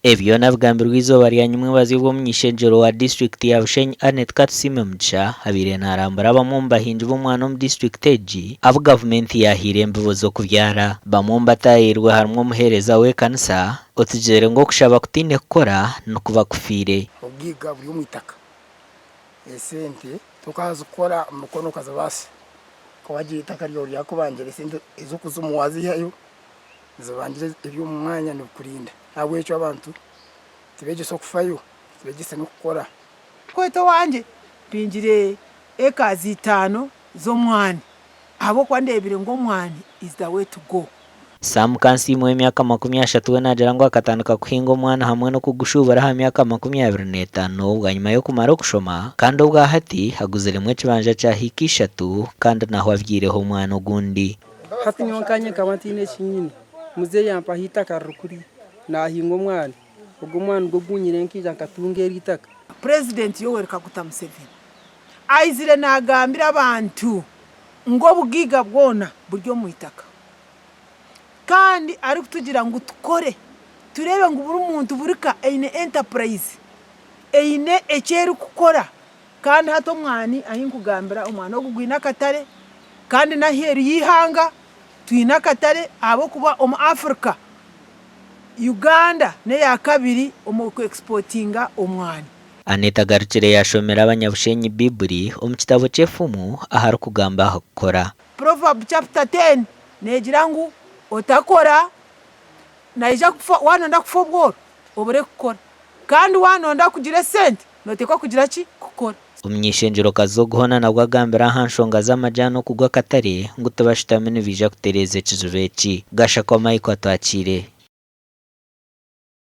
Ebi byona bigambirwe eizooba rya nyimwebazi obu omuny'ishengyero wa disiturikiti ya Bushenyi Annet Katusiime Mugisha abaire narambura bamwe omu bahingi b'omwani omu disiturikiti egi abu gavumenti yaahaire embibo z'okubyara. Bamwe omu bataayairwe harimu omuheereza w'ekanisa otugizire ngu okushaba kutaine kukora nikuba kufiire. Obugaiga buri omu itaka, esente tokazikora omu mikono okazibaasa, ku wagira eitaka ryawe ryakubangira esente ez'okuzimu wazihayo Nizibangire eby'omu mwanya nibikurinda. N'ahabw'ekyo abantu tibegyese okufayo, tibegyese n'okukora. Kweta owangye mpingire acres itano z'omwani ahabw'okuba ndeebire ngu omwani is the way to go. Sam Kansiime ow'emyaka 30 we naagira ngu akatandika kuhinga omwani hamwe n'okugushuubura aha myaka 25 bwanyima y'okumara okushoma kandi obwa hati aguziremu ekibanja kya hiika ishatu kandi naho abyaireho omwana ogundi. Hati nyowe nkanye nkaba ntaine eki nyine, muzeeyi yampaho eitaka riri kuriya, naahinga omwani, ogwo omwani nigwo gunyire nkaija nkatunga eri eitaka. Purezidenti Yoweri Kaguta Museveni aizire nagambira abantu ngu obugaiga bwona buri omu itaka kandi arikutugira ngu tukore tureebe ngu buri muntu buri ka eine enterprise, eine eki erikukora Kandi hati omwani ahi nkugambira, omwani ogu gwine akatare, kandi n'aheeru y'eihanga twine akatare ahabw'okuba omu Africa, Uganda n'eya kabiri omu ku exportinga omwani. Annet agarukire yaashomera Abanyabushenyi Baiburi omu kitabo ky'efumu aharikugamba aha kukora. Proverb chapter 10 neegira ngu otakora naija kufa, waaba nooyenda kufa obworo obure kukora, kandi waaba nooyenda kugira esente Noteekwa kugira ki? Kukora. Omuny'eishengyero-kazi ogu hoona nabwo agambire aha nshonga z'amajaani okugwa akatare ngu tibashutami nibaija kutereeza ekizibu eki. Gashakwa Michael Atwakiire.